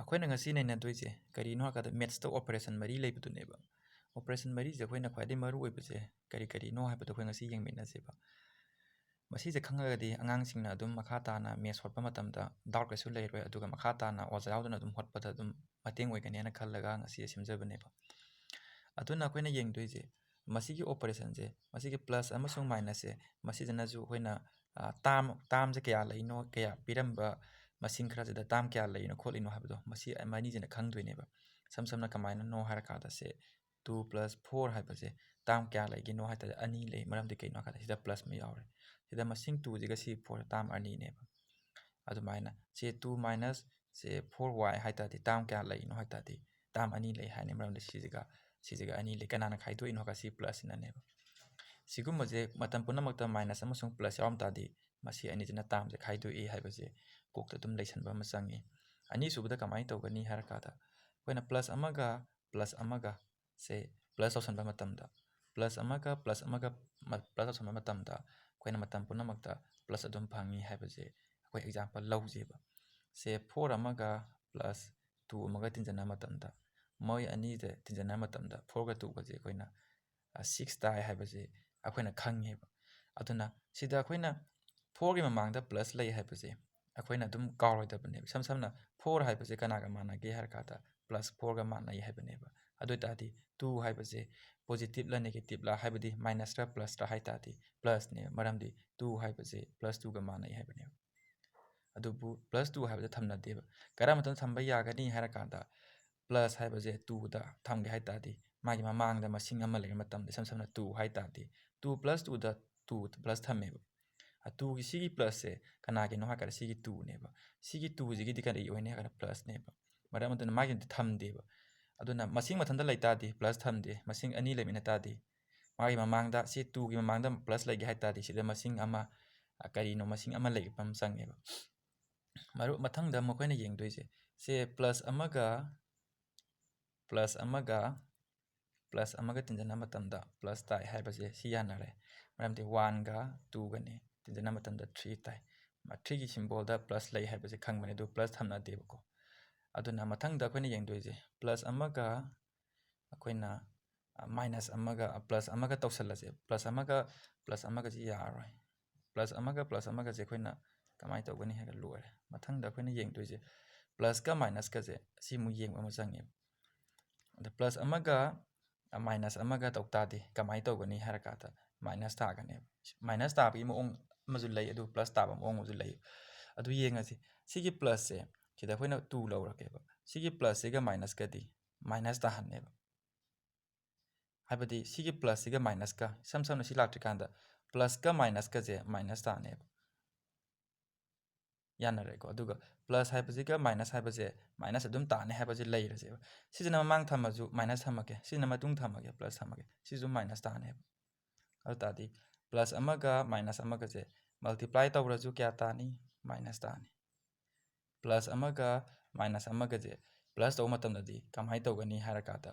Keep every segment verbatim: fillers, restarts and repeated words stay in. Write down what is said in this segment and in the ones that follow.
ꯑꯩꯈꯣꯏꯅ ꯉꯁꯤ ꯅꯩꯅꯗꯣꯏꯁꯦ ꯀꯔꯤꯅꯣ ꯍꯥꯏꯔꯀꯥꯟꯗ, ꯃꯦꯠꯁꯇ ꯑꯣꯄꯔꯦꯁꯟ ꯃꯔꯤ ꯂꯩꯕꯗꯨꯅꯦꯕ꯫ ꯑꯣꯄꯔꯦꯁꯟ ꯃꯔꯤꯁꯦ ꯑꯩꯈꯣꯏꯅ ꯈ꯭ꯋꯥꯏꯗꯒꯤ ꯃꯔꯨ ꯑꯣꯏꯕꯁꯦ ꯀꯔꯤ ꯀꯔꯤꯅꯣ ꯍꯥꯏꯕꯗꯣ ꯑꯩꯈꯣꯏ ꯉꯁꯤ ꯌꯦꯡꯃꯤꯟꯅꯁꯦꯕ꯫ ꯃꯁꯤꯁꯦ ꯈꯪꯉꯒꯗꯤ ꯑꯉꯥꯡꯁꯤꯡꯅ ꯑꯗꯨꯝ ꯃꯈꯥ ꯇꯥꯅ ꯃꯦꯠꯁ ꯍꯣꯠꯄ ꯃꯇꯝꯗ ꯗꯥꯎꯠ ꯀꯩꯁꯨ ꯂꯩꯔꯣꯏ, ꯑꯗꯨꯒ ꯃꯈꯥ ꯇꯥꯅ ꯑꯣꯖꯥ ꯌꯥꯎꯗꯅ ꯑꯗꯨꯝ ꯍꯣꯠꯄꯗ ꯑꯗꯨꯝ ꯃꯇꯦꯡ ꯑꯣꯏꯒꯅꯦꯅ ꯈꯜꯂꯒ ꯉꯁꯤ ꯁꯦꯝꯖꯕꯅꯦꯕ꯫ ꯑꯗꯨꯅ ꯑꯩꯈꯣꯏꯅ ꯌꯦꯡꯗꯣꯏꯁꯦ ꯃꯁꯤꯒꯤ ꯑꯣꯄꯔꯦꯁꯟꯁꯦ, ꯃꯁꯤꯒꯤ ꯄ꯭ꯂꯁ ꯑꯃꯁꯨꯡ ꯃꯥꯏꯅꯁꯁꯦ, ꯃꯁꯤꯗꯅꯁꯨ ꯑꯩꯈꯣꯏꯅ ꯇꯥꯝ ꯇꯥꯝꯁꯦ ꯀꯌꯥ ꯂꯩꯅꯣ, ꯀꯌꯥ ꯄꯤꯔꯝꯕ ꯃꯁꯤꯡ ꯈꯔꯁꯤꯗ ꯇꯥꯝ ꯀꯌꯥ ꯂꯩꯅꯣ ꯈꯣꯠꯂꯤꯅꯣ ꯍꯥꯏꯕꯗꯣ ꯃꯁꯤ ꯃꯅꯤꯁꯤꯅ ꯈꯪꯗꯣꯏꯅꯦꯕ꯫ ꯏꯁꯝ ꯁꯝꯅ ꯀꯃꯥꯏꯅꯅꯣ ꯍꯥꯏꯔꯀꯥꯟꯗ ꯁꯦ, ꯇꯨ ꯄ꯭ꯂꯁ ꯐꯣꯔ ꯍꯥꯏꯕꯁꯦ ꯇꯥꯝ ꯀꯌꯥ ꯂꯩꯒꯦꯅꯣ ꯍꯥꯏ ꯇꯥꯔꯗꯤ ꯑꯅꯤ ꯂꯩ꯫ ꯃꯔꯝꯗꯤ ꯀꯩꯅꯣ ꯍꯥꯏ ꯀꯥꯟꯗ ꯁꯤꯗ ꯄ꯭ꯂꯁ ꯑꯃ ꯌꯥꯎꯔꯦ꯫ ꯁꯤꯗ ꯃꯁꯤꯡ ꯇꯨꯁꯤꯒ ꯁꯤ ꯐꯣꯔ ꯇꯥꯝ ꯑꯅꯤꯅꯦꯕ꯫ ꯑꯗꯨꯃꯥꯏꯅ ꯁꯤ ꯇꯨ ꯃꯥꯏꯅꯁ ꯁꯦ ꯐꯣꯔ ꯋꯥꯏ ꯍꯥꯏ ꯇꯥꯔꯗꯤ ꯇꯥꯝ ꯀꯌꯥ ꯂꯩꯅꯣ ꯍꯥꯏ ꯇꯥꯔꯗꯤ ꯇꯥꯝ ꯑꯅꯤ ꯂꯩ ꯍꯥꯏꯅꯤ꯫ ꯃꯔꯝꯗꯤ ꯁꯤꯁꯤꯒ ꯁꯤꯁꯤꯒ ꯑꯅꯤ ꯂꯩ꯫ ꯀꯅꯥꯅ ꯈꯥꯏꯗꯣꯛꯏꯅꯣ ꯍꯥꯏ ꯁꯤ ꯄ꯭ꯂꯁꯁꯤꯅꯅꯦꯕ꯫ ꯁꯤꯒꯨꯝꯕꯁꯦ ꯃꯇꯝ ꯄꯨꯝꯅꯃꯛꯇ ꯃꯥꯏꯅꯁ ꯑꯃꯁꯨꯡ ꯄ꯭ꯂꯁ ꯌꯥꯎꯔꯝ ꯇꯥꯔꯗꯤ ꯃꯁꯤ ꯑꯅꯤꯁꯤꯅ ꯇꯥꯝꯁꯦ ꯈꯥꯏꯗꯣꯛꯏ ꯍꯥꯏꯕꯁꯦ ꯀꯣꯛꯇ ꯑꯗꯨꯝ ꯂꯩꯁꯟꯕ ꯑꯃ ꯆꯪꯉꯤ꯫ ꯑꯅꯤꯁꯨꯕꯗ ꯀꯃꯥꯏꯅ ꯇꯧꯒꯅꯤ ꯍꯥꯏꯔꯀꯥꯟꯗ ꯑꯩꯈꯣꯏꯅ ꯄ꯭ꯂꯁ ꯑꯃꯒ ꯄ꯭ꯂꯁ ꯑꯃꯒ ꯁꯦ ꯄ꯭ꯂꯁ ꯇꯧꯁꯟꯕ ꯃꯇꯝꯗ, ꯄ꯭ꯂꯁ ꯑꯃꯒ ꯄ꯭ꯂꯁ ꯑꯃꯒ ꯄ꯭ꯂꯁ ꯇꯧꯁꯟꯕ ꯃꯇꯝꯗ ꯑꯩꯈꯣꯏꯅ ꯃꯇꯝ ꯄꯨꯝꯅꯃꯛꯇ ꯄ꯭ꯂꯁ ꯑꯗꯨꯝ ꯐꯪꯉꯤ ꯍꯥꯏꯕꯁꯦ ꯑꯩꯈꯣꯏ ꯑꯦꯛꯖꯥꯝꯄꯜ ꯂꯧꯁꯦꯕ꯫ ꯁꯦ ꯐꯣꯔ ꯑꯃꯒ ꯄ꯭ꯂꯁ ꯇꯨ ꯑꯃꯒ ꯇꯤꯟꯖꯟꯅꯕ ꯃꯇꯝꯗ, ꯃꯣꯏ ꯑꯅꯤꯁꯦ ꯇꯤꯟꯖꯟꯅꯕ ꯃꯇꯝꯗ ꯐꯣꯔꯒ ꯇꯨꯒꯁꯦ ꯑꯩꯈꯣꯏꯅ ꯁꯤꯛꯁ ꯇꯥꯏ ꯍꯥꯏꯕꯁꯦ ꯑꯩꯈꯣꯏꯅ ꯈꯪꯉꯦꯕ꯫ ꯑꯗꯨꯅ ꯁꯤꯗ ꯑꯩꯈꯣꯏꯅ ꯐꯣꯔꯒꯤ ꯃꯃꯥꯡꯗ ꯄ꯭ꯂꯁ ꯂꯩ ꯍꯥꯏꯕꯁꯦ ꯑꯩꯈꯣꯏꯅ ꯑꯗꯨꯝ ꯀꯥꯎꯔꯣꯏꯗꯕꯅꯦꯕ꯫ ꯏꯁꯝ ꯁꯝꯅ ꯐꯣꯔ ꯍꯥꯏꯕꯁꯦ ꯀꯅꯥꯒ ꯃꯥꯟꯅꯒꯦ ꯍꯥꯏꯔ ꯀꯥꯟꯗ ꯄ꯭ꯂꯁ ꯐꯣꯔꯒ ꯃꯥꯟꯅꯩ ꯍꯥꯏꯕꯅꯦꯕ꯫ ꯑꯗꯨ ꯑꯣꯏ ꯇꯥꯔꯗꯤ ꯇꯨ ꯍꯥꯏꯕꯁꯦ ꯄꯣꯖꯤꯇꯤꯞꯂ ꯅꯦꯒꯦꯇꯤꯞꯂ ꯍꯥꯏꯕꯗꯤ ꯃꯥꯏꯅꯁꯔ ꯄ꯭ꯂꯁꯔ ꯍꯥꯏ ꯇꯥꯔꯗꯤ ꯄ꯭ꯂꯁꯅꯦ, ꯃꯔꯝꯗꯤ ꯇꯨ ꯍꯥꯏꯕꯁꯦ ꯄ꯭ꯂꯁ ꯇꯨꯒ ꯃꯥꯟꯅꯩ ꯍꯥꯏꯕꯅꯦꯕ꯫ ꯑꯗꯨꯕꯨ ꯄ꯭ꯂꯁ ꯇꯨ ꯍꯥꯏꯕꯗ ꯊꯝꯅꯗꯦꯕ꯫ ꯀꯔꯝꯕ ꯃꯇꯝꯗ ꯊꯝꯕ ꯌꯥꯒꯅꯤ ꯍꯥꯏꯔ ꯀꯥꯟꯗ ꯄ꯭ꯂꯁ ꯍꯥꯏꯕꯁꯦ ꯇꯨꯗ ꯊꯝꯒꯦ ꯍꯥꯏ ꯇꯥꯔꯗꯤ ꯃꯥꯒꯤ ꯃꯃꯥꯡꯗ ꯃꯁꯤꯡ ꯑꯃ ꯂꯩꯔ ꯃꯇꯝꯗ, ꯏꯁꯝ ꯁꯝꯅ ꯇꯨ ꯍꯥꯏ ꯇꯥꯔꯗꯤ ꯇꯨ ꯄ꯭ꯂꯁ ꯇꯨꯗ ꯇꯨ ꯄ꯭ꯂꯁ ꯊꯝꯃꯦꯕ꯫ ꯇꯨꯒꯤ ꯁꯤꯒꯤ ꯄ꯭ꯂꯁꯁꯦ ꯀꯅꯥꯒꯤꯅꯣ ꯍꯥꯏ ꯀꯥꯟꯗ ꯁꯤꯒꯤ ꯇꯨꯅꯦꯕ꯫ ꯁꯤꯒꯤ ꯇꯨꯁꯤꯒꯤꯗꯤ ꯀꯔꯤ ꯑꯣꯏꯅꯤ ꯍꯥꯏ ꯀꯥꯟꯗ ꯄ꯭ꯂꯁꯅꯦꯕ꯫ ꯃꯔꯝ ꯑꯗꯨꯅ ꯃꯥꯒꯤ ꯊꯝꯗꯦꯕ꯫ ꯑꯗꯨꯅ ꯃꯁꯤꯡ ꯃꯊꯟꯇ ꯂꯩ ꯇꯥꯔꯗꯤ ꯄ꯭ꯂꯁ ꯊꯝꯗꯦ, ꯃꯁꯤꯡ ꯑꯅꯤ ꯂꯩꯃꯤꯟꯅ ꯇꯥꯔꯗꯤ ꯃꯥꯒꯤ ꯃꯃꯥꯡꯗ, ꯁꯤ ꯇꯨꯒꯤ ꯃꯃꯥꯡꯗ ꯄ꯭ꯂꯁ ꯂꯩꯒꯦ ꯍꯥꯏ ꯇꯥꯔꯗꯤ ꯁꯤꯗ ꯃꯁꯤꯡ ꯑꯃ, ꯑ, ꯀꯔꯤꯅꯣ ꯃꯁꯤꯡ ꯑꯃ ꯂꯩꯕ ꯑꯃ ꯆꯪꯉꯦꯕ꯫ ꯃꯔꯨ-, ꯃꯊꯪꯗ ꯃꯈꯣꯏꯅ ꯌꯦꯡꯗꯣꯏꯁꯦ ꯁꯦ ꯄ꯭ꯂꯁ ꯑꯃꯒ ꯄ꯭ꯂꯁ ꯑꯃꯒ ꯄ꯭ꯂꯁ ꯑꯃꯒ ꯇꯤꯟꯖꯟꯅꯕ ꯃꯇꯝꯗ ꯄ꯭ꯂꯁ ꯇꯥꯏ ꯍꯥꯏꯕꯁꯦ ꯁꯤ ꯌꯥꯅꯔꯦ꯫ ꯃꯔꯝꯗꯤ ꯋꯥꯟꯒ ꯇꯨꯒꯅꯤ, ꯇꯤꯟꯖꯟꯅꯕ ꯃꯇꯝꯗ ꯊ꯭ꯔꯤ ꯇꯥꯏ꯫ ꯃ-, ꯊ꯭ꯔꯤꯒꯤ ꯁꯤꯝꯕꯣꯜꯗ ꯄ꯭ꯂꯁ ꯂꯩ ꯍꯥꯏꯕꯁꯦ ꯈꯪꯕꯅꯦ, ꯑꯗꯨ ꯄ꯭ꯂꯁ ꯊꯝꯅꯗꯦꯕꯀꯣ꯫ ꯑꯗꯨꯅ ꯃꯊꯪꯗ ꯑꯩꯈꯣꯏꯅ ꯌꯦꯡꯗꯣꯏꯁꯦ ꯄ꯭ꯂꯁ ꯑꯃꯒ ꯑꯩꯈꯣꯏꯅ ꯃꯥꯏꯅꯁ ꯑꯃꯒ ꯄ꯭ꯂꯁ ꯑꯃꯒ ꯇꯧꯁꯜꯂꯁꯦ꯫ ꯄ꯭ꯂꯁ ꯑꯃꯒ ꯄ꯭ꯂꯁ ꯑꯃꯒꯁꯤ ꯌꯥꯔꯔꯣꯏ꯫ ꯄ꯭ꯂꯁ ꯑꯃꯒ ꯄ꯭ꯂꯁ ꯑꯃꯒꯁꯦ ꯑꯩꯈꯣꯏꯅ ꯀꯃꯥꯏꯅ ꯇꯧꯒꯅꯤ ꯍꯥꯏꯔꯒ ꯂꯣꯏꯔꯦ꯫ ꯃꯊꯪꯗ ꯑꯩꯈꯣꯏꯅ ꯌꯦꯡꯗꯣꯏꯁꯦ ꯄ꯭ꯂꯁꯀ ꯃꯥꯏꯅꯁꯀꯁꯦ ꯁꯤꯃꯨꯛ ꯌꯦꯡꯕ ꯑꯃ ꯆꯪꯉꯦꯕ꯫ ꯑꯗ ꯄ꯭ꯂꯁ ꯑꯃꯒ ꯃꯥꯏꯅꯁ ꯑꯃꯒ ꯇꯧ ꯇꯥꯔꯗꯤ ꯀꯃꯥꯏꯅ ꯇꯧꯒꯅꯤ ꯍꯥꯏꯔ ꯀꯥꯟꯗ ꯃꯥꯏꯅꯁ ꯇꯥꯒꯅꯦꯕ꯫ ꯃꯥꯏꯅꯁ ꯇꯥꯕꯒꯤ ꯃꯑꯣꯡ ꯑꯃꯁꯨ ꯂꯩ, ꯑꯗꯨ ꯄ꯭ꯂꯁ ꯇꯥꯕ ꯃꯑꯣꯡ ꯑꯃꯁꯨ ꯂꯩ꯫ ꯑꯗꯨ ꯌꯦꯡꯉꯁꯤ꯫ ꯁꯤꯒꯤ ꯄ꯭ꯂꯁꯁꯦ ꯁꯤꯗ ꯑꯩꯈꯣꯏꯅ ꯇꯨ ꯂꯧꯔꯒꯦꯕ꯫ ꯁꯤꯒꯤ ꯄ꯭ꯂꯁꯁꯤꯒ ꯃꯥꯏꯅꯁꯀꯗꯤ ꯃꯥꯏꯅꯁ ꯇꯥꯍꯟꯅꯦꯕ꯫ ꯍꯥꯏꯕꯗꯤ ꯁꯤꯒꯤ ꯄ꯭ꯂꯁꯁꯤꯒ ꯃꯥꯏꯅꯁꯀ, ꯏꯁꯝ ꯁꯝꯅ ꯁꯤ ꯂꯥꯛꯇ꯭ꯔꯤꯀꯥꯟꯗ ꯄ꯭ꯂꯁꯀ ꯃꯥꯏꯅꯁꯀꯁꯦ ꯃꯥꯏꯅꯁ ꯇꯥꯅꯦꯕ꯫ ꯌꯥꯅꯔꯦꯀꯣ꯫ ꯑꯗꯨꯒ ꯄ꯭ꯂꯁ ꯍꯥꯏꯕꯁꯤꯒ ꯃꯥꯏꯅꯁ ꯍꯥꯏꯕꯁꯦ ꯃꯥꯏꯅꯁ ꯑꯗꯨꯝ ꯇꯥꯅꯤ ꯍꯥꯏꯕꯁꯦ ꯂꯩꯔꯁꯦꯕ꯫ ꯁꯤꯁꯤꯅ ꯃꯃꯥꯡ ꯊꯝꯃꯁꯨ ꯃꯥꯏꯅꯁ ꯊꯝꯃꯒꯦ, ꯁꯤꯁꯤꯅ ꯃꯇꯨꯡ ꯊꯝꯃꯒꯦ ꯄ꯭ꯂꯁ ꯊꯝꯃꯒꯦ, ꯁꯤꯁꯨ ꯃꯥꯏꯅꯁ ꯇꯥꯅꯦꯕ꯫ ꯑꯗꯨ ꯇꯥꯔꯗꯤ ꯄ꯭ꯂꯁ ꯑꯃꯒ ꯃꯥꯏꯅꯁ ꯑꯃꯒꯁꯦ ꯃꯜꯇꯤꯄ꯭ꯂꯥꯏ ꯇꯧꯔꯁꯨ ꯀꯌꯥ ꯇꯥꯅꯤ? ꯃꯥꯏꯅꯁ ꯇꯥꯅꯤ꯫ ꯄ꯭ꯂꯁ ꯑꯃꯒ ꯃꯥꯏꯅꯁ ꯑꯃꯒꯁꯦ ꯄ꯭ꯂꯁ ꯇꯧꯕ ꯃꯇꯝꯗꯗꯤ ꯀꯃꯥꯏꯅ ꯇꯧꯒꯅꯤ ꯍꯥꯏꯔꯀꯥꯟꯗ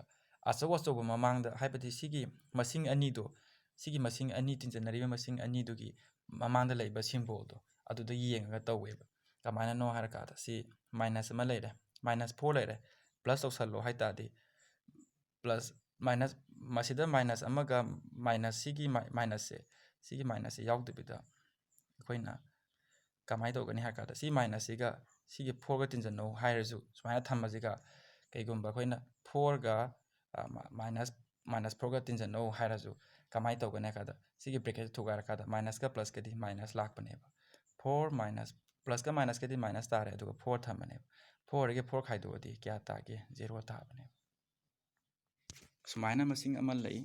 ꯑꯆꯧ ꯑꯆꯧꯕ ꯃꯃꯥꯡꯗ, ꯍꯥꯏꯕꯗꯤ ꯁꯤꯒꯤ ꯃꯁꯤꯡ ꯑꯅꯤꯗꯣ, ꯁꯤꯒꯤ ꯃꯁꯤꯡ ꯑꯅꯤ ꯇꯤꯟꯖꯟꯅꯔꯤꯕ ꯃꯁꯤꯡ ꯑꯅꯤꯗꯨꯒꯤ ꯃꯃꯥꯡꯗ ꯂꯩꯕ ꯁꯤꯝꯕꯣꯜꯗꯣ ꯑꯗꯨꯗ ꯌꯦꯡꯉꯒ ꯇꯧꯋꯦꯕ꯫ ꯀꯃꯥꯏꯅꯅꯣ ꯍꯥꯏꯔꯀꯥꯟꯗ ꯁꯤ ꯃꯥꯏꯅꯁ ꯑꯃ ꯂꯩꯔꯦ, ꯃꯥꯏꯅꯁ ꯐꯣꯔ ꯂꯩꯔꯦ, ꯄ꯭ꯂꯁ ꯇꯧꯁꯜꯂꯣ ꯍꯥꯏ ꯇꯥꯔꯗꯤ ꯄ꯭ꯂꯁ ꯃꯥꯏꯅꯁ, ꯃꯁꯤꯗ ꯃꯥꯏꯅꯁ ꯑꯃꯒ ꯃꯥꯏꯅꯁ ꯁꯤꯒꯤ ꯃꯥꯏ-, ꯃꯥꯏꯅꯁꯁꯦ, ꯁꯤꯒꯤ ꯃꯥꯏꯅꯁꯁꯦ ꯌꯥꯎꯗꯕꯤꯗ ꯑꯩꯈꯣꯏꯅ ꯀꯃꯥꯏꯅ ꯇꯧꯒꯅꯤ ꯍꯥꯏ ꯀꯥꯟꯗ ꯁꯤ ꯃꯥꯏꯅꯁꯁꯤꯒ ꯁꯤꯒꯤ ꯐꯣꯔꯒ ꯇꯤꯟꯖꯟꯅꯧ ꯍꯥꯏꯔꯁꯨ ꯁꯨꯃꯥꯏꯅ ꯊꯝꯕꯁꯤꯒ ꯀꯩꯒꯨꯝꯕ ꯑꯩꯈꯣꯏꯅ ꯐꯣꯔꯒ, ꯑ, ꯃꯥ-, ꯃꯥꯏꯅꯁ, ꯃꯥꯏꯅꯁ ꯐꯣꯔꯒ ꯇꯤꯟꯖꯟꯅꯧ ꯍꯥꯏꯔꯁꯨ ꯀꯃꯥꯏꯅ ꯇꯧꯒꯅꯤ ꯍꯥꯏ ꯀꯥꯟꯗ ꯁꯤꯒꯤ ꯕ꯭ꯔꯦꯀꯦꯠꯁꯦ ꯊꯨꯒꯥꯏꯔꯀꯥꯟꯗ ꯃꯥꯏꯅꯁꯀ ꯄ꯭ꯂꯁꯀꯗꯤ ꯃꯥꯏꯅꯁ ꯂꯥꯛꯄꯅꯦꯕ꯫ ꯐꯣꯔ ꯃꯥꯏꯅꯁ, ꯄ꯭ꯂꯁꯀ ꯃꯥꯏꯅꯁꯀꯗꯤ ꯃꯥꯏꯅꯁ ꯇꯥꯔꯦ, ꯑꯗꯨꯒ ꯐꯣꯔ ꯊꯝꯕꯅꯦꯕ꯫ ꯐꯣꯔꯗꯒꯤ ꯐꯣꯔ ꯈꯥꯏꯗꯣꯛꯑꯗꯤ ꯀꯌꯥ ꯇꯥꯒꯦ? ꯖꯦꯔꯣ ꯇꯥꯕꯅꯦꯕ꯫ ꯁꯨꯃꯥꯏꯅ ꯃꯁꯤꯡ ꯑꯃ ꯂꯩ꯫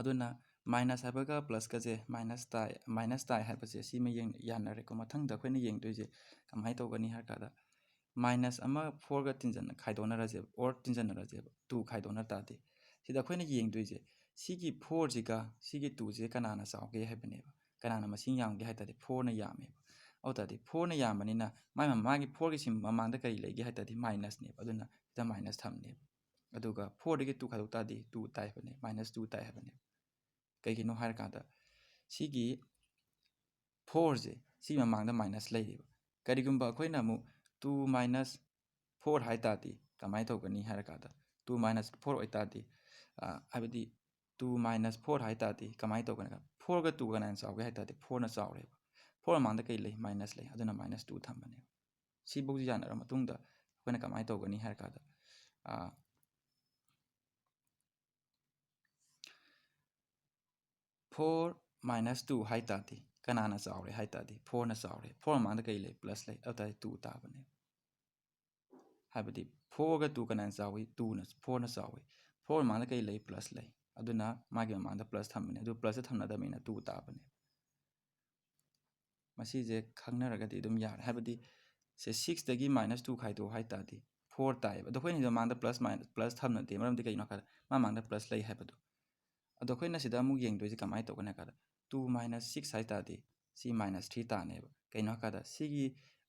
ꯑꯗꯨꯅ ꯃꯥꯏꯅꯁ ꯍꯥꯏꯕꯒ ꯄ꯭ꯂꯁꯀꯁꯦ ꯃꯥꯏꯅꯁ ꯇꯥꯏ, ꯃꯥꯏꯅꯁ ꯇꯥꯏ ꯍꯥꯏꯕꯁꯦ ꯁꯤꯃ ꯌꯦꯡ-, ꯌꯥꯅꯔꯦꯀꯣ꯫ ꯃꯊꯪꯗ ꯑꯩꯈꯣꯏꯅ ꯌꯦꯡꯗꯣꯏꯁꯦ ꯀꯃꯥꯏꯅ ꯇꯧꯒꯅꯤ ꯍꯥꯏꯔ ꯀꯥꯟꯗ ꯃꯥꯏꯅꯁ ꯑꯃ ꯐꯣꯔꯒ ꯇꯤꯟꯖꯟ-, ꯈꯥꯏꯗꯣꯛꯅꯔꯁꯦꯕ, ꯑꯣꯔ ꯇꯤꯟꯖꯟꯅꯔꯁꯦꯕ, ꯇꯨ ꯈꯥꯏꯗꯣꯛꯅ ꯇꯥꯔꯗꯤ꯫ ꯁꯤꯗ ꯑꯩꯈꯣꯏꯅ ꯌꯦꯡꯗꯣꯏꯁꯦ ꯁꯤꯒꯤ ꯐꯣꯔꯁꯤꯒ ꯁꯤꯒꯤ ꯇꯨꯁꯤꯒ ꯀꯅꯥꯅ ꯆꯥꯎꯒꯦ ꯍꯥꯏꯕꯅꯦꯕ, ꯀꯅꯥꯅ ꯃꯁꯤꯡ ꯌꯥꯝꯒꯦ ꯍꯥꯏ ꯇꯥꯔꯗꯤ ꯐꯣꯔꯅ ꯌꯥꯝꯃꯦꯕ꯫ ꯑꯗꯨ ꯇꯥꯔꯗꯤ ꯐꯣꯔꯅ ꯌꯥꯝꯕꯅꯤꯅ ꯃꯥꯏ ꯃ-, ꯃꯥꯒꯤ ꯐꯣꯔꯒꯤ ꯁꯤꯝ ꯃꯃꯥꯡꯗ ꯀꯔꯤ ꯂꯩꯒꯦ ꯍꯥꯏ ꯇꯥꯔꯗꯤ ꯃꯥꯏꯅꯁꯅꯦꯕ, ꯑꯗꯨꯅ ꯁꯤꯗ ꯃꯥꯏꯅꯁ ꯊꯝꯅꯦꯕ꯫ ꯑꯗꯨꯒ ꯐꯣꯔꯗꯒꯤ ꯇꯨ ꯈꯥꯏꯗꯣꯛ ꯇꯥꯔꯗꯤ ꯇꯨ ꯇꯥꯏ ꯍꯥꯏꯕꯅꯦ, ꯃꯥꯏꯅꯁ ꯇꯨ ꯇꯥꯏ ꯍꯥꯏꯕꯅꯦ꯫ ꯀꯩꯒꯤꯅꯣ ꯍꯥꯏꯔꯀꯥꯟꯗ ꯁꯤꯒꯤ ꯐꯣꯔꯁꯦ ꯁꯤ ꯃꯃꯥꯡꯗ ꯃꯥꯏꯅꯁ ꯂꯩꯔꯦꯕ꯫ ꯀꯔꯤꯒꯨꯝꯕ ꯑꯩꯈꯣꯏꯅ ꯑꯃꯨꯛ ꯇꯨ ꯃꯥꯏꯅꯁ four ꯍꯥꯏ ꯇꯥꯔꯗꯤ ꯀꯃꯥꯏꯅ ꯇꯧꯒꯅꯤ ꯍꯥꯏꯔ ꯀꯥꯟꯗ, two minus four ꯑꯣꯏ ꯇꯥꯔꯗꯤ, ꯑ, ꯍꯥꯏꯕꯗꯤ two minus four ꯍꯥꯏ ꯇꯥꯔꯗꯤ ꯀꯃꯥꯏꯅ ꯇꯧꯒꯅꯤ? Fourꯒ twoꯒ ꯀꯅꯥꯅ ꯆꯥꯎꯒꯦ ꯍꯥꯏ ꯇꯥꯔꯗꯤ fourꯅ ꯆꯥꯎꯔꯦꯕ꯫ Four ꯃꯃꯥꯡꯗ ꯀꯩ ꯂꯩ? Minus ꯂꯩ꯫ ꯑꯗꯨꯅ minus two ꯊꯝꯕꯅꯦꯕ꯫ ꯁꯤꯐꯧꯁꯤ ꯌꯥꯅꯔ ꯃꯇꯨꯡꯗ ꯑꯩꯈꯣꯏꯅ ꯀꯃꯥꯏꯅ ꯇꯧꯒꯅꯤ ꯍꯥꯏꯔ ꯀꯥꯟꯗ, ꯑ, four minus two ꯍꯥꯏ ꯇꯥꯔꯗꯤ ꯀꯅꯥꯅ ꯆꯥꯎꯔꯦ ꯍꯥꯏ ꯇꯥꯔꯗꯤ fourꯅ ꯆꯥꯎꯔꯦ꯫ Four ꯃꯃꯥꯡꯗ ꯀꯩ ꯂꯩ? Plus ꯂꯩ꯫ ꯑꯗꯨ ꯇꯥꯔꯗꯤ two ꯇꯥꯕꯅꯦ꯫ ꯍꯥꯏꯕꯗꯤ fourꯒ two ꯀꯅꯥꯅ ꯆꯥꯎꯏ? Twoꯅ, fourꯅ ꯆꯥꯎꯏ꯫ Four ꯃꯃꯥꯡꯗ ꯀꯩ ꯂꯩ? Plus ꯂꯩ꯫ ꯑꯗꯨꯅ ꯃꯥꯒꯤ ꯃꯃꯥꯡꯗ plus ꯊꯝꯕꯅꯦ꯫ ꯑꯗꯨ plusꯇ ꯊꯝꯅꯗꯕꯅꯤꯅ two ꯇꯥꯕꯅꯦ꯫ ꯃꯁꯤꯁꯦ ꯈꯪꯅꯔꯒꯗꯤ ꯑꯗꯨꯝ ꯌꯥꯔꯦ꯫ ꯍꯥꯏꯕꯗꯤ ꯁꯦ sixꯇꯒꯤ minus two ꯈꯥꯏꯗꯣꯛꯑꯣ ꯍꯥꯏ ꯇꯥꯔꯗꯤ four ꯇꯥꯏꯌꯦꯕ꯫ ꯑꯗꯣ ꯑꯩꯈꯣꯏꯅ ꯁꯤꯗ ꯃꯃꯥꯡꯗ plus minus, plus ꯊꯝꯅꯗꯦ꯫ ꯃꯔꯝꯗꯤ ꯀꯩꯒꯤꯅꯣ ꯍꯥꯏ ꯀꯥꯟꯗ ꯃꯥ ꯃꯃꯥꯡꯗ plus ꯂꯩ ꯍꯥꯏꯕꯗꯣ꯫ ꯑꯗꯣ ꯑꯩꯈꯣꯏꯅ ꯁꯤꯗ ꯑꯃꯨꯛ ꯌꯦꯡꯗꯣꯏꯁꯦ ꯀꯃꯥꯏꯅ ꯇꯧꯒꯅꯤ ꯍꯥꯏ ꯀꯥꯟꯗ, two minus six ꯍꯥꯏ ꯇꯥꯔꯗꯤ ꯁꯤ minus three ꯇꯥꯅꯦꯕ꯫ ꯀꯩꯅꯣ ꯍꯥꯏ ꯀꯥꯟꯗ ꯁꯤꯒꯤ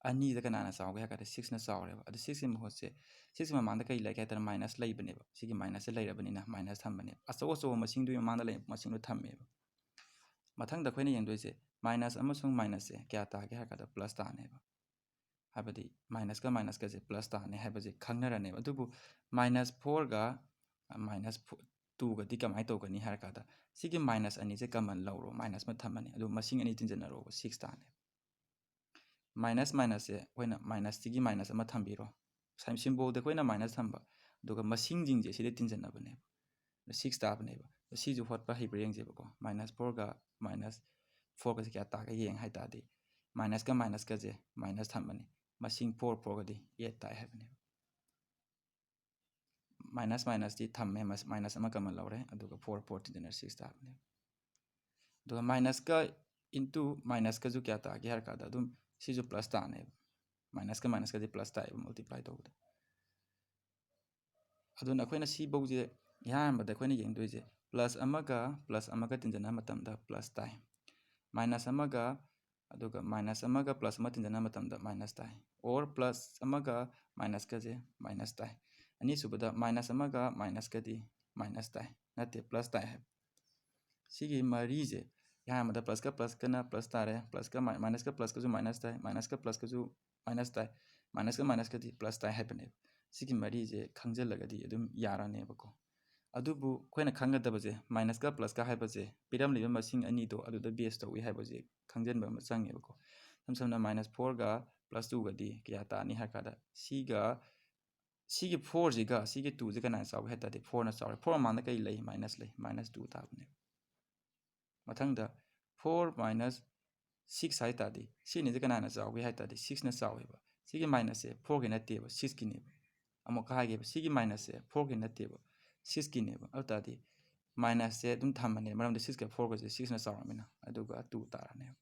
ꯑꯅꯤꯗ ꯀꯅꯥꯅ ꯆꯥꯎꯒꯦ ꯍꯥꯏ ꯀꯥꯟꯗ sixꯅ ꯆꯥꯎꯔꯦꯕ꯫ ꯑꯗꯣ sixꯀꯤ ꯃꯍꯨꯠꯁꯦ, sixꯀꯤ ꯃꯃꯥꯡꯗ ꯀꯩ ꯂꯩꯒꯦ ꯍꯥꯏ ꯇꯥꯔꯗꯤ minus ꯂꯩꯕꯅꯦꯕ꯫ ꯁꯤꯒꯤ minusꯁꯦ ꯂꯩꯔꯕꯅꯤꯅ minus ꯊꯝꯕꯅꯦꯕ꯫ ꯑꯆꯧ ꯑꯆꯧꯕ ꯃꯁꯤꯡꯗꯨꯒꯤ ꯃꯃꯥꯡꯗ ꯂꯩꯕ ꯃꯁꯤꯡꯗꯣ ꯊꯝꯃꯦꯕ꯫ ꯃꯊꯪꯗ ꯑꯩꯈꯣꯏꯅ ꯌꯦꯡꯗꯣꯏꯁꯦ minus ꯑꯃꯁꯨꯡ minusꯁꯦ ꯀꯌꯥ ꯇꯥꯒꯦ ꯍꯥꯏ ꯀꯥꯟꯗ plus ꯇꯥꯅꯦꯕ꯫ ꯍꯥꯏꯕꯗꯤ minusꯀ minusꯀꯁꯦ plus ꯇꯥꯅꯤ ꯍꯥꯏꯕꯁꯦ ꯈꯪꯅꯔꯅꯦꯕ꯫ ꯑꯗꯨꯕꯨ minus fourꯒ minus twoꯒꯗꯤ ꯀꯃꯥꯏꯅ ꯇꯧꯒꯅꯤ ꯍꯥꯏꯔ ꯀꯥꯟꯗ, ꯁꯤꯒꯤ minus ꯑꯅꯤꯁꯦ common ꯂꯧꯔꯣ, minus ꯑꯃ ꯊꯝꯃꯅꯤ꯫ ꯑꯗꯨ ꯃꯁꯤꯡ ꯑꯅꯤ ꯇꯤꯟꯁꯤꯟꯅꯔꯣꯕ, six ꯇꯥꯅꯦꯕ꯫ Minus minusꯁꯦ ꯑꯩꯈꯣꯏꯅ minusꯁꯤꯒꯤ minus ꯑꯃ ꯊꯝꯕꯤꯔꯣ꯫ ꯁꯥꯏꯟ symbolꯗ ꯑꯩꯈꯣꯏꯅ minus ꯊꯝꯕ, ꯑꯗꯨꯒ ꯃꯁꯤꯡꯁꯤꯡꯁꯦ ꯁꯤꯗ ꯇꯤꯟꯁꯤꯟꯅꯕꯅꯦꯕ꯫ ꯑꯗ six ꯇꯥꯕꯅꯦꯕ꯫ ꯑꯗ ꯁꯤꯁꯨ ꯍꯣꯠꯄ ꯍꯩꯕ꯭ꯔꯥ ꯌꯦꯡꯁꯦꯕꯀꯣ꯫ Minus fourꯒ minus fourꯒꯁꯦ ꯀꯌꯥ ꯇꯥꯒꯦ ꯌꯦꯡ ꯍꯥꯏ ꯇꯥꯔꯗꯤ, minusꯀ minusꯀꯁꯦ minus ꯊꯝꯕꯅꯤ꯫ ꯃꯁꯤꯡ four, fourꯒꯗꯤ eight ꯇꯥꯏ ꯍꯥꯏꯕꯅꯦꯕ꯫ Minus minusꯇꯤ ꯊꯝꯃꯦ, ꯃꯁ-, minus ꯑꯃ common ꯂꯧꯔꯦ, ꯑꯗꯨꯒ four, four ꯇꯤꯟꯁꯤꯟꯅꯔ six ꯇꯥꯕꯅꯦꯕ꯫ ꯑꯗꯨꯒ minusꯀ into minusꯀꯁꯨ ꯀꯌꯥ ꯇꯥꯒꯦ ꯍꯥꯏꯔ ꯀꯥꯟꯗ ꯑꯗꯨꯝ ꯁꯤꯁꯨ plus ꯇꯥꯅꯦꯕ꯫ Minusꯀ minusꯀꯗꯤ plus ꯇꯥꯏꯌꯦꯕ multiply ꯇꯧꯕꯗ꯫ ꯑꯗꯨꯅ ꯑꯩꯈꯣꯏꯅ ꯁꯤꯐꯧꯁꯦ ꯑꯍꯥꯟꯕꯗ ꯑꯩꯈꯣꯏꯅ ꯌꯦꯡꯗꯣꯏꯁꯦ plus ꯑꯃꯒ plus ꯑꯃꯒ ꯇꯤꯟꯁꯤꯟꯅꯕ ꯃꯇꯝꯗ plus ꯇꯥꯏ, minus ꯑꯃꯒ, ꯑꯗꯨꯒ minus ꯑꯃꯒ plus ꯑꯃ ꯇꯤꯟꯁꯤꯟꯅꯕ ꯃꯇꯝꯗ minus ꯇꯥꯏ, or plus ꯑꯃꯒ minusꯀꯁꯦ minus ꯇꯥꯏ꯫ ꯑꯅꯤꯁꯨꯕꯗ minus ꯑꯃꯒ minusꯀꯗꯤ minus ꯇꯥꯏ, ꯅꯠꯇꯦ, plus ꯇꯥꯏ ꯍꯥꯏꯕ꯫ ꯁꯤꯒꯤ ꯃꯔꯤꯁꯦ ꯑꯍꯥꯟꯕꯗ plusꯀ plusꯀꯅ plus ꯇꯥꯔꯦ, plusꯀ mi-, minusꯀ plusꯀꯁꯨ minus ꯇꯥꯏ, minusꯀ plusꯀꯁꯨ minus ꯇꯥꯏ, ꯃꯥꯏꯅꯁꯀ ꯃꯥꯏꯅꯁꯀꯗꯤ ꯄ꯭ꯂꯁ ꯇꯥꯏ ꯍꯥꯏꯕꯅꯦꯕ꯫ ꯁꯤꯒꯤ ꯃꯔꯤꯁꯦ ꯈꯪꯖꯤꯜꯂꯒꯗꯤ ꯑꯗꯨꯝ ꯌꯥꯔꯅꯦꯕꯀꯣ꯫ ꯑꯗꯨꯕꯨ ꯑꯩꯈꯣꯏꯅ ꯈꯪꯒꯗꯕꯁꯦ ꯃꯥꯏꯅꯁꯀ ꯄ꯭ꯂꯁꯀ ꯍꯥꯏꯕꯁꯦ ꯄꯤꯔꯝꯂꯤꯕ ꯃꯁꯤꯡ ꯑꯅꯤꯗꯣ ꯑꯗꯨꯗ ꯕꯦꯁ ꯇꯧꯏ ꯍꯥꯏꯕꯁꯦ ꯈꯪꯖꯤꯟꯕ ꯑꯃ ꯆꯪꯉꯦꯕꯀꯣ꯫ ꯏꯁꯝ ꯁꯝꯅ ꯃꯥꯏꯅꯁ ꯐꯣꯔꯒ ꯄ꯭ꯂꯁ ꯇꯨꯒꯗꯤ ꯀꯌꯥ ꯇꯥꯅꯤ ꯍꯥꯏ ꯀꯥꯟꯗ ꯁꯤꯒ ꯁꯤꯒꯤ ꯐꯣꯔꯁꯤꯒ ꯁꯤꯒꯤ ꯇꯨꯁꯦ ꯀꯅꯥꯅ ꯆꯥꯎꯒꯦ ꯍꯥꯏ ꯇꯥꯔꯗꯤ ꯐꯣꯔꯅ ꯆꯥꯎꯔꯦ꯫ ꯐꯣꯔ ꯃꯃꯥꯡꯗ ꯀꯩ ꯂꯩ? ꯃꯥꯏꯅꯁ ꯂꯩ, ꯃꯥꯏꯅꯁ ꯇꯨ ꯇꯥꯕꯅꯦꯕ꯫ ꯃꯊꯪꯗ ꯐꯣꯔ ꯃꯥꯏꯅꯁ ꯁꯤꯛꯁ ꯍꯥꯏ ꯇꯥꯔꯗꯤ ꯁꯤ ꯑꯅꯤꯁꯦ ꯀꯅꯥꯅ ꯆꯥꯎꯒꯦ ꯍꯥꯏ ꯇꯥꯔꯗꯤ ꯁꯤꯛꯁꯅ ꯆꯥꯎꯋꯦꯕ꯫ ꯁꯤꯒꯤ ꯃꯥꯏꯅꯁꯁꯦ ꯐꯣꯔꯒꯤ ꯅꯠꯇꯦꯕ, ꯁꯤꯛꯁꯀꯤꯅꯦꯕ꯫ ꯑꯃꯨꯛꯀ ꯍꯥꯏꯒꯦꯕ, ꯁꯤꯒꯤ ꯃꯥꯏꯅꯁꯁꯦ ꯐꯣꯔꯒꯤ ꯅꯠꯇꯦꯕ, ꯁꯤꯛꯁꯀꯤꯅꯦꯕ꯫ ꯑꯗꯨ ꯇꯥꯔꯗꯤ ꯃꯥꯏꯅꯁꯁꯦ ꯑꯗꯨꯝ ꯊꯝꯃꯅꯦ, ꯃꯔꯝꯗꯤ ꯁꯤꯛꯁꯀ ꯐꯣꯔꯒꯁꯦ ꯁꯤꯛꯁꯅ ꯆꯥꯎꯔꯝꯃꯤꯅ, ꯑꯗꯨꯒ ꯇꯨ ꯇꯥꯔꯅꯦꯕ꯫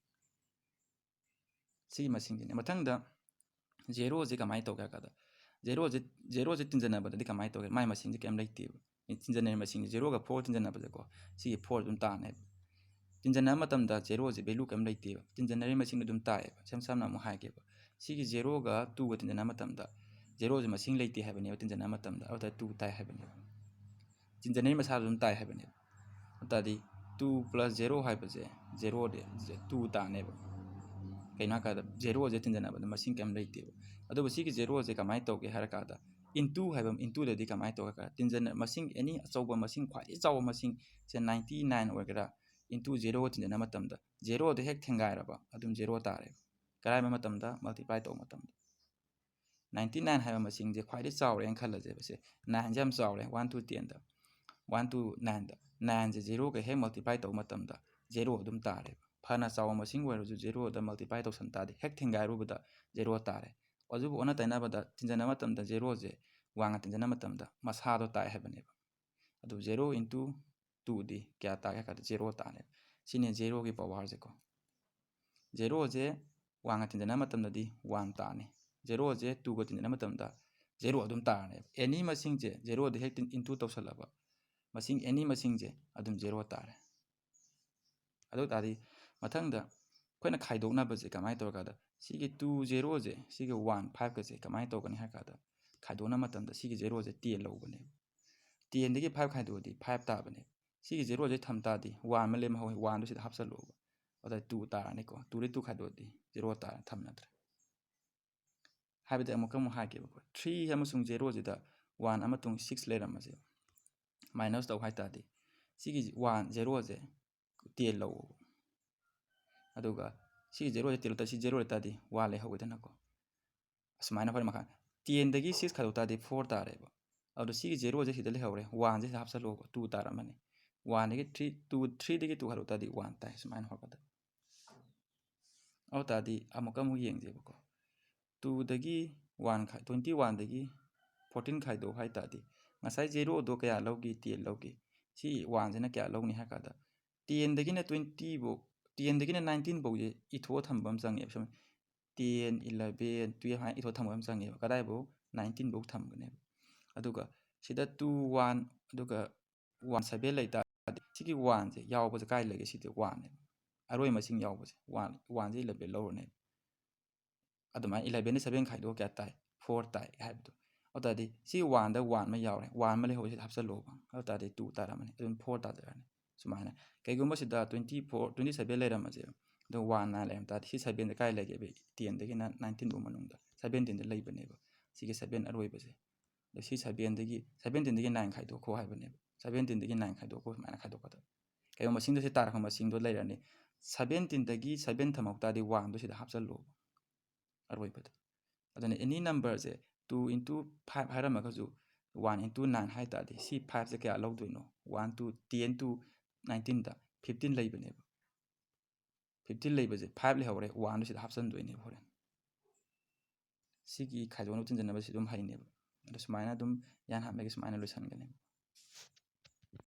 ꯁꯤꯒꯤ ꯃꯁꯤꯡꯁꯤꯅꯦ꯫ ꯃꯊꯪꯗ ꯖꯦꯔꯣꯁꯦ ꯀꯃꯥꯏꯅ ꯇꯧꯒꯦ ꯍꯥꯏ ꯀꯥꯟꯗ ꯖꯦꯔꯣꯁꯦ ꯖꯦꯔꯣꯁꯦ ꯇꯤꯟꯖꯟꯅꯕꯗꯗꯤ ꯀꯃꯥꯏꯅ ꯇꯧꯒꯦ? ꯃꯥꯏ ꯃꯁꯤꯡꯁꯦ ꯀꯩꯝ ꯂꯩꯇꯦꯕ꯫ ꯇꯤꯟꯖꯟꯅꯔꯤ ꯃꯁꯤꯡꯁꯦ ꯖꯦꯔꯣꯒ ꯐꯣꯔ ꯇꯤꯟꯖꯟꯅꯕꯗꯀꯣ ꯁꯤꯒꯤ ꯐꯣꯔ ꯑꯗꯨꯝ ꯇꯥꯅꯦꯕ꯫ ꯇꯤꯟꯖꯟꯅꯕ ꯃꯇꯝꯗ ꯖꯦꯔꯣꯁꯦ ꯚꯦꯂꯨ ꯀꯩꯝ ꯂꯩꯇꯦꯕ, ꯇꯤꯟꯖꯟꯅꯔꯤ ꯃꯁꯤꯡꯗꯣ ꯑꯗꯨꯝ ꯇꯥꯏꯌꯦꯕ꯫ ꯏꯁꯝ ꯁꯝꯅ ꯑꯃꯨꯛ ꯍꯥꯏꯒꯦꯕ, ꯁꯤꯒꯤ ꯖꯦꯔꯣꯒ ꯇꯨꯒ ꯇꯤꯟꯖꯟꯅꯕ ꯃꯇꯝꯗ ꯖꯦꯔꯣꯁꯦ ꯃꯁꯤꯡ ꯂꯩꯇꯦ ꯍꯥꯏꯕꯅꯦꯕ, ꯇꯤꯟꯖꯟꯅꯕ ꯃꯇꯝꯗ꯫ ꯑꯗꯨꯗ ꯇꯨ ꯇꯥꯏ ꯍꯥꯏꯕꯅꯦꯕ꯫ ꯇꯤꯟꯖꯟꯅꯔꯤ ꯃꯁꯥꯗꯣ ꯑꯗꯨꯝ ꯇꯥꯏ ꯍꯥꯏꯕꯅꯦꯕ꯫ ꯑꯗꯨ ꯇꯥꯔꯗꯤ ꯇꯨ ꯄ꯭ꯂꯁ ꯖꯦꯔꯣ ꯍꯥꯏꯕꯁꯦ ꯖꯦꯔꯣꯗꯤ ꯇꯨ ꯇꯥꯅꯦꯕ꯫ ꯀꯩꯅꯣ ꯍꯥꯏ ꯀꯥꯟꯗ ꯖꯦꯔꯣꯁꯦ ꯇꯤꯟꯖꯟꯅꯕꯗ ꯃꯁꯤꯡ ꯀꯩꯝ ꯂꯩꯇꯦꯕ꯫ ꯑꯗꯨꯕꯨ ꯁꯤꯒꯤ ꯖꯦꯔꯣꯁꯦ ꯀꯃꯥꯏꯅ ꯇꯧꯒꯦ ꯍꯥꯏꯔ ꯀꯥꯟꯗ ꯏꯟꯇꯨ ꯍꯥꯏꯕ, ꯏꯟꯇꯨꯗꯗꯤ ꯀꯃꯥꯏꯅ ꯇꯧꯒꯦ ꯍꯥꯏ ꯀꯥꯟꯗ ꯇꯤꯟꯖꯟꯅ ꯃꯁꯤꯡ ꯑꯦꯅꯤ ꯑꯆꯧꯕ ꯃꯁꯤꯡ, ꯈ꯭ꯋꯥꯏꯗꯒꯤ ꯆꯥꯎꯕ ꯃꯁꯤꯡ, ꯁꯦ ꯅꯥꯏꯟꯇꯤ ꯅꯥꯏꯟ ꯑꯣꯏꯒꯦꯔꯥ, ꯏꯟꯇꯨ ꯖꯦꯔꯣꯒ ꯇꯤꯟꯖꯟꯅꯕ ꯃꯇꯝꯗ ꯖꯦꯔꯣꯗ ꯍꯦꯛ ꯊꯦꯡꯒꯥꯏꯔꯕ ꯑꯗꯨꯝ ꯖꯦꯔꯣ ꯇꯥꯔꯦꯕ꯫ ꯀꯔꯥꯏꯕ ꯃꯇꯝꯗ? ꯃꯜꯇꯤꯄ꯭ꯂꯥꯏ ꯇꯧꯕ ꯃꯇꯝꯗ꯫ ꯅꯥꯏꯟꯇꯤ ꯅꯥꯏꯟ ꯍꯥꯏꯕ ꯃꯁꯤꯡꯁꯦ ꯈ꯭ꯋꯥꯏꯗꯒꯤ ꯆꯥꯎꯔꯦꯅ ꯈꯜꯂꯁꯦꯕ꯫ ꯁꯦ ꯅꯥꯏꯟꯁꯦ ꯌꯥꯝ ꯆꯥꯎꯔꯦ, ꯋꯥꯟ ꯇꯨ ꯇꯦꯟꯗ, ꯋꯥꯟ ꯇꯨ ꯅꯥꯏꯟꯗ꯫ ꯅꯥꯏꯟꯁꯦ ꯖꯦꯔꯣꯒ ꯍꯦꯛ ꯃꯜꯇꯤꯄ꯭ꯂꯥꯏ ꯇꯧꯕ ꯃꯇꯝꯗ ꯖꯦꯔꯣ ꯑꯗꯨꯝ ꯇꯥꯔꯦꯕ꯫ ꯐꯅ ꯆꯥꯎꯕ ꯃꯁꯤꯡ ꯑꯣꯏꯔꯁꯨ ꯖꯦꯔꯣꯗ ꯃꯜꯇꯤꯄ꯭ꯂꯥꯏ ꯇꯧꯁꯟ ꯇꯥꯔꯗꯤ ꯍꯦꯛ ꯊꯦꯡꯒꯥꯏꯔꯨꯕꯗ ꯖꯦꯔꯣ ꯇꯥꯔꯦ꯫ ꯑꯗꯨꯕꯨ ꯑꯣꯟꯅ ꯇꯩꯅꯕꯗ ꯇꯤꯟꯖꯟꯅꯕ ꯃꯇꯝꯗ ꯖꯦꯔꯣꯁꯦ ꯋꯥꯡꯅ ꯇꯤꯟꯖꯟꯅꯕ ꯃꯇꯝꯗ ꯃꯁꯥꯗꯣ ꯇꯥꯏ ꯍꯥꯏꯕꯅꯦꯕ꯫ ꯑꯗꯨ ꯖꯦꯔꯣ ꯏꯟꯇꯨ ꯇꯨꯗꯤ ꯀꯌꯥ ꯇꯥꯒꯦ ꯍꯥꯏ ꯀꯥꯟꯗ ꯖꯦꯔꯣ ꯇꯥꯅꯦꯕ꯫ ꯁꯤꯅꯦ ꯖꯦꯔꯣꯒꯤ ꯄꯋꯥꯔꯁꯦꯀꯣ꯫ ꯖꯦꯔꯣꯁꯦ ꯋꯥꯡꯅ ꯇꯤꯟꯖꯟꯅꯕ ꯃꯇꯝꯗꯗꯤ ꯋꯥꯟ ꯇꯥꯅꯤ꯫ ꯖꯦꯔꯣꯁꯦ ꯇꯨꯒ ꯇꯤꯟꯖꯟꯅꯕ ꯃꯇꯝꯗ ꯖꯦꯔꯣ ꯑꯗꯨꯝ ꯇꯥꯔꯅꯦꯕ꯫ ꯑꯦꯅꯤ ꯃꯁꯤꯡꯁꯦ ꯖꯦꯔꯣꯗ ꯍꯦꯛ ꯏꯟꯇꯨ ꯇꯧꯁꯜꯂꯕ ꯃꯁꯤꯡ ꯑꯦꯅꯤ ꯃꯁꯤꯡꯁꯦ ꯑꯗꯨꯝ ꯖꯦꯔꯣ ꯇꯥꯔꯦ꯫ ꯑꯗꯨ ꯇꯥꯔꯗꯤ ꯃꯊꯪꯗ ꯑꯩꯈꯣꯏꯅ ꯈꯥꯏꯗꯣꯛꯅꯕꯁꯦ ꯀꯃꯥꯏꯅ ꯇꯧꯔꯀꯥꯟꯗ ꯁꯤꯒꯤ ꯇꯨ ꯖꯦꯔꯣꯁꯦ ꯁꯤꯒ ꯋꯥꯟ ꯐꯥꯏꯚꯀꯁꯦ ꯀꯃꯥꯏꯅ ꯇꯧꯒꯅꯤ ꯍꯥꯏ ꯀꯥꯟꯗ ꯈꯥꯏꯗꯣꯛꯅꯕ ꯃꯇꯝꯗ ꯁꯤꯒꯤ ꯖꯦꯔꯣꯁꯦ ꯇꯦꯟ ꯂꯧꯕꯅꯦꯕ꯫ ꯇꯦꯟꯗꯒꯤ ꯐꯥꯏꯚ ꯈꯥꯏꯗꯣꯛꯑꯗꯤ ꯐꯥꯏꯚ ꯇꯥꯕꯅꯦ꯫ ꯁꯤꯒꯤ ꯖꯦꯔꯣꯁꯦ ꯊꯝ ꯇꯥꯔꯗꯤ ꯋꯥꯟ ꯑꯃ ꯂꯦꯝꯍꯧꯋꯤ, ꯋꯥꯟꯗꯣ ꯁꯤꯗ ꯍꯥꯞꯆꯜꯂꯣꯕ꯫ ꯑꯗ ꯇꯨ ꯇꯥꯔꯅꯤꯀꯣ꯫ ꯇꯨꯗꯒꯤ ꯇꯨ ꯈꯥꯏꯗꯣꯛꯑꯗꯤ ꯖꯦꯔꯣ ꯇꯥꯔꯦ, ꯊꯝꯅꯗ꯭ꯔꯦ꯫ ꯍꯥꯏꯕꯗꯤ ꯑꯃꯨꯛꯀ ꯑꯃꯨꯛ ꯍꯥꯏꯒꯦꯕꯀꯣ, ꯊ꯭ꯔꯤ ꯑꯃꯁꯨꯡ ꯖꯦꯔꯣꯁꯤꯗ ꯋꯥꯟ ꯑꯃꯁꯨꯡ ꯁꯤꯛꯁ ꯂꯩꯔꯝꯕꯁꯦ ꯃꯥꯏꯅꯁ ꯇꯧ ꯍꯥꯏ ꯇꯥꯔꯗꯤ, ꯁꯤꯒꯤ ꯋꯥꯟ ꯖꯦꯔꯣꯁꯦ ꯇꯦꯟ ꯂꯧꯑꯣꯕ꯫ ꯑꯗꯨꯒ ꯁꯤꯒꯤ ꯖꯦꯔꯣꯁꯦ ꯇꯦꯟ ꯂꯧ ꯇꯥꯔꯗꯤ, ꯁꯤ ꯖꯦꯔꯣ ꯂꯩ ꯇꯥꯔꯗꯤ ꯋꯥꯟ ꯂꯩꯍꯧꯏꯗꯅꯀꯣ꯫ ꯑꯁꯨꯃꯥꯏꯅ ꯍꯣꯔꯦꯟ ꯃꯈꯥ ꯇꯦꯟꯗꯒꯤ ꯁꯤꯛꯁ ꯈꯥꯏꯗꯣꯛ ꯇꯥꯔꯗꯤ ꯐꯣꯔ ꯇꯥꯔꯦꯕ꯫ ꯑꯗꯣ ꯁꯤꯒꯤ ꯖꯦꯔꯣꯁꯦ ꯁꯤꯗ ꯂꯩꯍꯧꯔꯦ, ꯋꯥꯟꯁꯦ ꯁꯤꯗ ꯍꯥꯞꯆꯜꯂꯣꯕ, ꯇꯨ ꯇꯥꯔꯝꯃꯅꯤ꯫ ꯋꯥꯟꯗꯒꯤ ꯊ꯭ꯔꯤ, ꯇꯨ, ꯊ꯭ꯔꯤꯗꯒꯤ ꯇꯨ ꯈꯥꯏꯗꯣꯛ ꯇꯥꯔꯗꯤ ꯋꯥꯟ ꯇꯥꯏ, ꯁꯨꯃꯥꯏꯅ ꯍꯣꯠꯀꯗꯕ꯫ ꯑꯗꯨ ꯇꯥꯔꯗꯤ ꯑꯃꯨꯛꯀ ꯑꯃꯨꯛ ꯌꯦꯡꯁꯦꯕꯀꯣ꯫ ꯇꯨꯗꯒꯤ ꯋꯥꯟ ꯈꯥꯏ-, ꯇ꯭ꯋꯦꯟꯇꯤ ꯋꯥꯟꯗꯒꯤ ꯐꯣꯔꯇꯤꯟ ꯈꯥꯏꯗꯣꯛ ꯍꯥꯏ ꯇꯥꯔꯗꯤ, ꯉꯁꯥꯏ ꯖꯦꯔꯣꯗꯣ ꯀꯌꯥ ꯂꯧꯒꯤ? ꯇꯦꯟ ꯂꯧꯒꯤ꯫ ꯁꯤ ꯋꯥꯟꯁꯤꯅ ꯀꯌꯥ ꯂꯧꯅꯤ ꯍꯥꯏ ꯀꯥꯟꯗ, ꯇꯦꯟꯗꯒꯤꯅ ꯇ꯭ꯋꯦꯟꯇꯤꯕꯨꯛ, ꯇꯦꯟꯗꯒꯤꯅ ꯅꯥꯏꯟꯇꯤꯟ ꯐꯥꯎꯁꯦ ꯏꯊꯣꯛꯑ ꯊꯝꯕ ꯑꯃ ꯆꯪꯉꯦꯕ꯫ ꯁꯨꯝ ꯇꯦꯟ, ꯏꯂꯚꯦꯟ, ꯇꯨꯌꯦꯜꯐ ꯍꯥꯏꯅ ꯏꯊꯣꯛꯑ ꯊꯝꯕ ꯑꯃ ꯆꯪꯉꯦꯕ꯫ ꯀꯗꯥꯏꯐꯥꯎ? ꯅꯥꯏꯟꯇꯤꯟ ꯐꯥꯎ ꯊꯝꯒꯅꯦꯕ꯫ ꯑꯗꯨꯒ ꯁꯤꯗ ꯇꯨ, ꯋꯥꯟ, ꯑꯗꯨꯒ ꯋꯥꯟ, ꯁꯚꯦꯟ ꯂꯩ ꯇꯥꯔꯗꯤ, ꯁꯤꯒꯤ ꯋꯥꯟꯁꯦ ꯌꯥꯎꯕꯁꯦ ꯀꯥꯏ ꯂꯩꯒꯦ? ꯁꯤꯗꯤ ꯋꯥꯟꯅꯦꯕ, ꯑꯔꯣꯏ ꯃꯁꯤꯡ ꯌꯥꯎꯕꯁꯦ ꯋꯥꯟ, ꯋꯥꯟꯁꯦ ꯏꯂꯚꯦꯟ ꯂꯧꯔꯅꯦꯕ꯫ ꯑꯗꯨꯃꯥꯏꯅ ꯏꯂꯚꯦꯟꯗ ꯁꯚꯦꯟ ꯈꯥꯏꯗꯣꯛꯑ ꯀꯌꯥ ꯇꯥꯏ? ꯐꯣꯔ ꯇꯥꯏ ꯍꯥꯏꯕꯗꯣ꯫ ꯑꯗꯨ ꯇꯥꯔꯗꯤ ꯁꯤ ꯋꯥꯟꯗ ꯋꯥꯟ ꯑꯃ ꯌꯥꯎꯔꯦ, ꯋꯥꯟ ꯑꯃ ꯂꯩꯍꯧꯕꯁꯤꯗ ꯍꯥꯞꯆꯜꯂꯣꯕ꯫ ꯑꯗꯨ ꯇꯥꯔꯗꯤ ꯇꯨ ꯇꯥꯔꯝꯃꯅꯤ, ꯑꯗꯨꯝ ꯐꯣꯔ ꯇꯥꯖꯔꯅꯤ꯫ ꯁꯨꯃꯥꯏꯅ ꯀꯩꯒꯨꯝꯕ ꯁꯤꯗ ꯇ꯭ꯋꯦꯟꯇꯤ ꯐꯣꯔ, ꯇ꯭ꯋꯦꯟꯇꯤ ꯁꯚꯦꯟ ꯂꯩꯔꯝꯃꯁꯦꯕ, ꯑꯗꯣ ꯋꯥꯟ ꯅꯥꯏꯟ ꯂꯩꯔꯝ ꯇꯥꯔꯗꯤ, ꯁꯤ ꯁꯚꯦꯟꯁꯦ ꯀꯥꯏ ꯂꯩꯒꯦꯕ? ꯇꯦꯟꯗꯒꯤꯅ ꯅꯥꯏꯟꯇꯤꯟ ꯐꯥꯎ ꯃꯅꯨꯡꯗ ꯁꯚꯦꯟꯇꯤꯟꯗ ꯂꯩꯕꯅꯦꯕ꯫ ꯁꯤꯒꯤ ꯁꯚꯦꯟ ꯑꯔꯣꯏꯕꯁꯦ꯫ ꯑꯗꯣ ꯁꯤ ꯁꯚꯦꯟꯗꯒꯤ, ꯁꯚꯦꯟꯇꯤꯟꯗꯒꯤ ꯅꯥꯏꯟ ꯈꯥꯏꯗꯣꯛꯈꯣ ꯍꯥꯏꯕꯅꯦꯕ꯫ ꯁꯚꯦꯟꯇꯤꯟꯗꯒꯤ ꯅꯥꯏꯟ ꯈꯥꯏꯗꯣꯛꯈꯣ, ꯁꯨꯃꯥꯏꯅ ꯈꯥꯏꯗꯣꯛꯀꯗꯕ꯫ ꯀꯩꯒꯨꯝꯕ ꯃꯁꯤꯡꯗꯣ ꯁꯤ ꯇꯥꯔꯛꯄ ꯃꯁꯤꯡꯗꯣ ꯂꯩꯔꯅꯤ꯫ ꯁꯚꯦꯟꯇꯤꯟꯗꯒꯤ ꯁꯚꯦꯟ ꯊꯝꯍꯧ ꯇꯥꯔꯗꯤ ꯋꯥꯟꯗꯣ ꯁꯤꯗ ꯍꯥꯞꯆꯜꯂꯣꯕ, ꯑꯔꯣꯏꯕꯗ꯫ ꯑꯗꯨꯅ ꯑꯦꯅꯤ ꯅꯝꯕꯔꯁꯦ ꯇꯨ ꯏꯟꯇꯨ ꯐꯥꯏꯚ ꯍꯥꯏꯔꯝꯃꯒꯁꯨ ꯋꯥꯟ ꯏꯟꯇꯨ ꯅꯥꯏꯟ ꯍꯥꯏ ꯇꯥꯔꯗꯤ, ꯁꯤ ꯐꯥꯏꯚꯁꯦ ꯀꯌꯥ ꯂꯧꯗꯣꯏꯅꯣ? ꯋꯥꯟ ꯇꯨ ꯇꯦꯟ ꯇꯨ ꯅꯥꯏꯟꯇꯤꯟꯗ ꯐꯤꯐꯇꯤꯟ ꯂꯩꯕꯅꯦꯕ꯫ ꯐꯤꯐꯇꯤꯟ ꯂꯩꯕꯁꯦ ꯐꯥꯏꯚ ꯂꯩꯍꯧꯔꯦ, ꯋꯥꯟꯗꯣ ꯁꯤꯗ ꯍꯥꯞꯆꯤꯟꯗꯣꯏꯅꯦꯕ ꯍꯣꯔꯦꯟ꯫ ꯁꯤꯒꯤ ꯈꯥꯏꯗꯣꯛꯅꯕ ꯆꯤꯟꯖꯟꯅꯕꯁꯤ ꯑꯗꯨꯝ ꯍꯩꯅꯦꯕ꯫ ꯑꯗꯣ ꯁꯨꯃꯥꯏꯅ ꯑꯗꯨꯝ ꯌꯥꯟ ꯍꯥꯞꯅꯒꯦ, ꯁꯨꯃꯥꯏꯅ ꯂꯣꯏꯁꯤꯟꯒꯅꯦꯕ꯫